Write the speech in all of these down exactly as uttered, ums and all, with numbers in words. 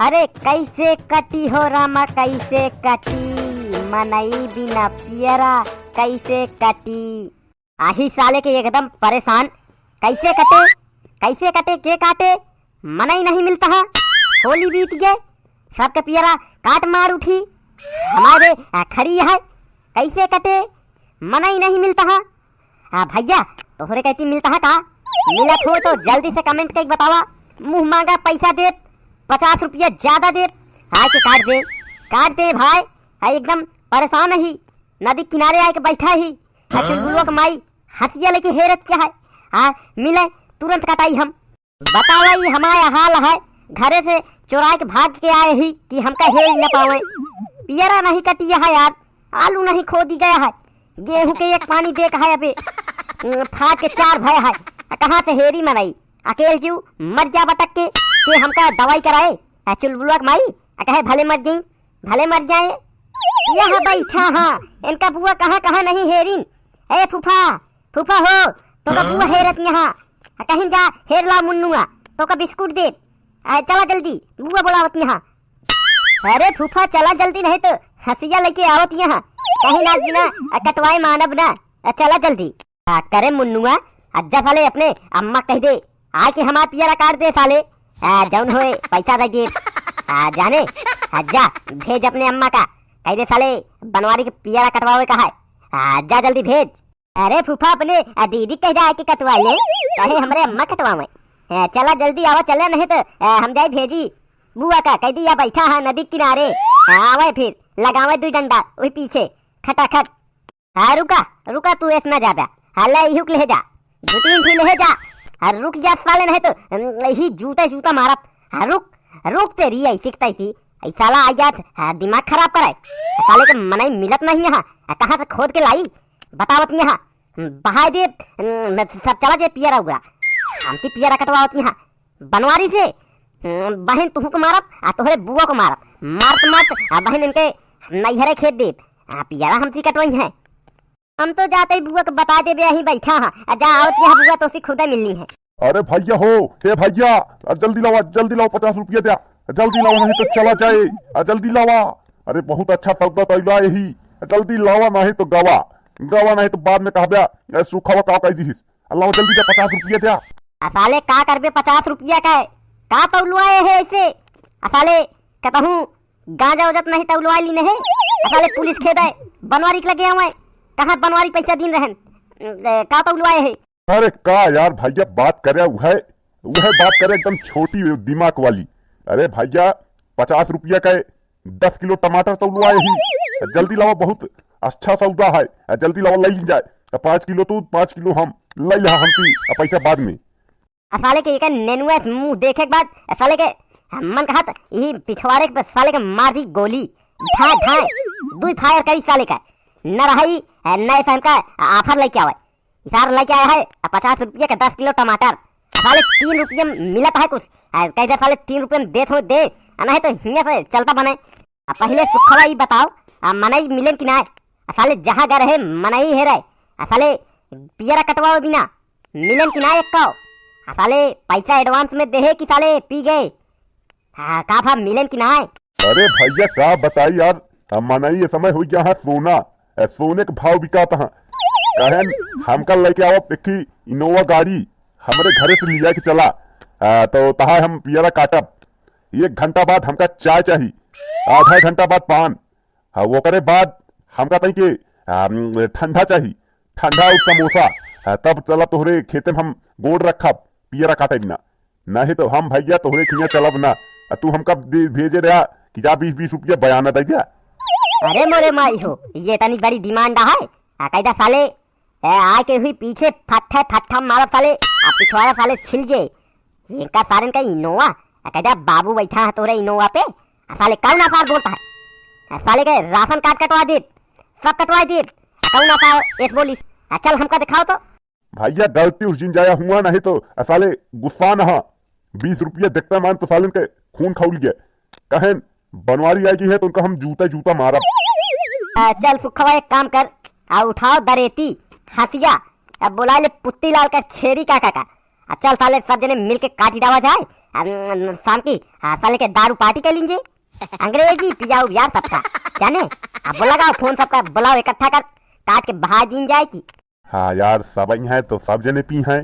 अरे कैसे कटी हो रामा, कैसे कटी, मनई बिना पियरा कैसे कटी। आही साले के एकदम परेशान। कैसे कटे, कैसे कटे, के काटे, मनई नहीं मिलता है। होली बीत गए, सबके पियरा काट मार उठी, हमारे, आ, खड़ी है, कैसे कटे, मनई नहीं मिलता है। आ, भैया, तोहरे कहती मिलता है का? मिलत हो तो जल्दी से comment करके बतावा। मुँह माँगा पैसा दे, पचास रुपया ज्यादा दे, आके काट दे, काट दे भाई। आ, एकदम परेशान ही, नदी किनारे आके बैठा ही। आ, चुलबुलवा के माई हंसिया लेके हेरत क्या है? आ, मिले, तुरंत कटाई हम। बतावा, ई हमारा हाल है, घरे से चोराए के भाग के आए ही कि हमका हेर न पावे। पियरा नहीं कटिया है यार, आलू नहीं खोदी गया है, गेहूं के एक पानी देख है अबे, उम, फाट के चार भय है। आ, कहाँ से हेरी मनई? अकेल जीव मर जा बटक के, के हमका दवाई कराए। आ, चुलबुलवा के माई, आ, कहे भले मर गई, भले मर जाए। यह बैठा हाँ, इनका बुआ कहाँ कहाँ नहीं हेरिन। ए फूफा, फूफा हो, तोका बुआ हेरत यहाँ। आ, कहीं जा, हेर ला मुन्नुआ, तोका बिस्कुट दे। आ, चला जल्दी, बुआ बोलावत यहाँ। अरे फूफा, चला जल्दी, नहीं तो हंसिया लेके आवत यहाँ। कहीं ना जी ना, आ, कटवाए मानब ना। आ, चला जल्दी। आ, करे मुन्नुआ, अज्जा साले अपने अम्मा कह दे, आके हमार पियरा काट दे साले। आ, जौन होए, पैसा दे दे। आ, जाने, अज्जा, भेज अपने अम्मा का, कह दे साले, बनवारी के पियरा कटवावे का है। आ, जा जल्दी भेज। अरे फूफा, अपने, आ, दीदी कह दे आके कटवा ले, कहे हमरे अम्मा कटवावे। आ, चला जल्दी आवा, चले नहीं तो, आ, हम जाए भेजी बुआ का, कह दी या बैठा है नदी किनारे। आ, आवे फिर, लगावे दू डंडा वही पीछे, खटाखट। हाँ, रुका, रुका, तू ऐस ना जाबे। हाँ, ले, इहुक ले जा। दू तीन ठी ले जा। हाँ, रुक जा साले, नहीं तो, अम, ही जूता, जूता मारब। हाँ, रुक, रुक तेरी, ऐसी की तैसी। ऐ साला आ जात, हाँ, दिमाग खराब करे। साले के मनई मिलत नहीं है। हाँ, कहाँ से खोद के लाई? बतावत नहीं है। बहाय दे, अम, सब चला जे पियरा उगरा। हमसे पियरा कटवावत नहीं है। बनवारी से, हम्म, बहिन तुहू को मारब, आ तोहरे बुआ को मारब। मारत मारत, आ बहिन इनके नैहरे खेत देब। आ पियरा हमसे कटवाई है। हम तो जाते ही बुआ को बता देबे, यहीं बैठा है। आ जा आवत यहाँ बुआ तोसे खुदे मिलनी है। अरे भैया हो, हे भैया, आ जल्दी लावा, जल्दी लावा, पचास रुपया द्या। जल्दी लावा, नहीं तो चला जाए। आ जल्दी लावा। अरे बहुत अच्छा सौदा तैला यही। आ जल्दी लावा, नहीं तो गवा। गवा नहीं तो बाद में कहबे, ए, सूखा हुआ का कह दीस। अल्लाह, जल्दी द्या, पचास रुपया द्या। आ साले, का करबे पचास रुपया का है? का तौलवाए है ऐसे? आ साले, कतहूँ गांजा उजत नहीं तौलवाए ली नहीं? आ साले, पुलिस खेद है, बनवारी के लगे हुए, कहाँ बनवारी पैसा दीन रहन? ए, का तौलवाए है? अरे का यार भैया, बात करे, वह, वह बात करे एकदम छोटी दिमाग वाली। अरे भैया, पचास रुपया का है, दस किलो टमाटर तौलवाए ही। जल्दी लावा, बहुत अच्छा सौदा है। जल्दी लावा, लई जाए। पाँच किलो तू, पाँच किलो हम, लई लिहा हमसे, आ पैसा बाद में। आ साले के एक नेनुआ से मुंह देखे के बाद, आ साले के मन कहत, यही पिछवाड़े के साले के मार दी गोली। ढाई, ढाई, दुई फायर करी साले का। न रही, आ, न ऐसा इनका offer लेके आवे। इसार लेके आया है, आ, पचास रुपये का दस किलो टमाटर। आ, साले तीन रुपये में मिलत है कुछ। आ, कैसे साले तीन रुपये में देत हो दे, आ, नहीं तो हियाँ से चलता बने। आ, पहले सुखवा ई बताओ, आ, मनई मिलेन कि नाय? आ, साले जहाँ गए रहे, मनई हेरे। आ, साले पियरा कटवावे बिना मिलेन कि नाय एक्को? आ, साले पैसा advance में देहे कि साले पी गए? हाँ, का भा मिलेन कि नाय? अरे भैया, का बताई यार, आ, मनई ये समय हो गया है सोना, ए, सोने के भाव बिकात है। कहन, हमका लेके आवा एक ही Innova गाड़ी, हमरे घरे से लिया के चला, आ, तो तहा हम पियरा काटब। एक घंटा बाद हमका चाय चाही, आधा घंटा बाद पान, आ, ओकरे बाद हमका तई के, आ, ठंडा चाही, ठंडा और समोसा, आ, तब चला तोहरे खेते में हम गोड़ रखब, पियरा काटे बिना। नहीं तो हम भैया तोहरे खिया चलब ना। आ तू हमका दे, भेजे रहा कि जा बीस बीस रुपया बयाना दे जा। अरे मोरे माई हो, ये इतनी बड़ी demand है? आ कैदा साले, ए, आके हुई पीछे फट्ठे फट्ठा मारब साले, आ पिछवाड़ा साले छिल जे। इनका सारन का Innova, आ कैदा बाबू बैठा है तोरे Innova पे, आ साले कौन आसार बोलता है? आ साले के राशन कार्ड कटवा दे, सब कटवा दे, आ कौन आसार एस बोलिस? आ चल हमका दिखाओ तो। भैया गलती उस दिन जाया हुआ, नहीं तो साले गुस्सा न हा। बीस रुपया देखता मान तो सालन के खून खौल गया। कहन बनवारी आई गई है तो उनका हम जूता जूता मारब। आ, चल सुखवा एक काम कर, आ उठाओ दरेती, हसिया, अब बुला ले पुत्ती लाल का छेरी काका का। आ चल साले सब जने मिल के काटी डावा जाए, हम, हम, शाम की, हाँ, साले के दारू पार्टी कर लीजिए। अंग्रेजी पियाऊ यार सबका, जाने? अब लगाओ फोन सबका, बुलाओ इकट्ठा कर, काट के बहा दीन जाए की। हाँ यार, सब आई हैं तो सब जने पी हैं,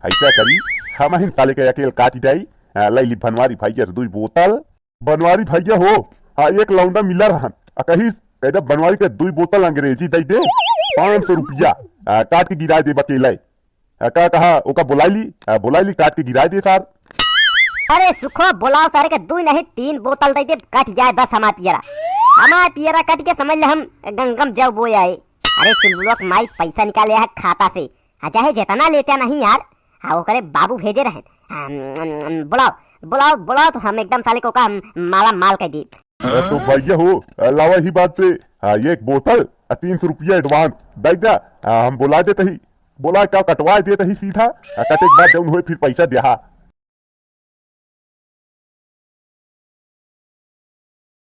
ऐसा करी, हम ही साले के अकेल काटी जाई। आ, लई ली बनवारी भैया से दुई बोतल। बनवारी भैया हो, हाँ, एक लौंडा मिला रहन, आ कहिस, "ए जब बनवारी के दुई बोतल अंग्रेजी दई दे, पाँच सौ रुपया, आ, काट के गिराए दे बकेले।" आ, का कहा, ओका बोलाई ली, आ, बोलाई ली, काट के गिराए दे सार। अरे सुखो, बोलाओ सारे के दुई नहीं, तीन बोतल दई दे, कट जाए बस हमार पियरा। हमार पियरा कट के समझ ले हम गंगम जव बोए आए। अरे चुलबुलवा के माई पैसा निकाले है खाता से, आ चाहे जितना लेते नहीं यार, हाँ, ओकरे बाबू भेजे रहे। हम, हम, हम, बुलाओ, बुलाओ, बुलाओ, तो हम एकदम साले को का हम माला माल कर दी। अरे तो भैया हो, लावा ही बात पे, हाँ, एक बोतल, आ, तीन सौ रुपया एडवांस दे जा, आ, हम बोला देते ही, बोला का कटवा देते ही सीधा, आ, कटे के बाद जौन होए फिर पैसा देहा।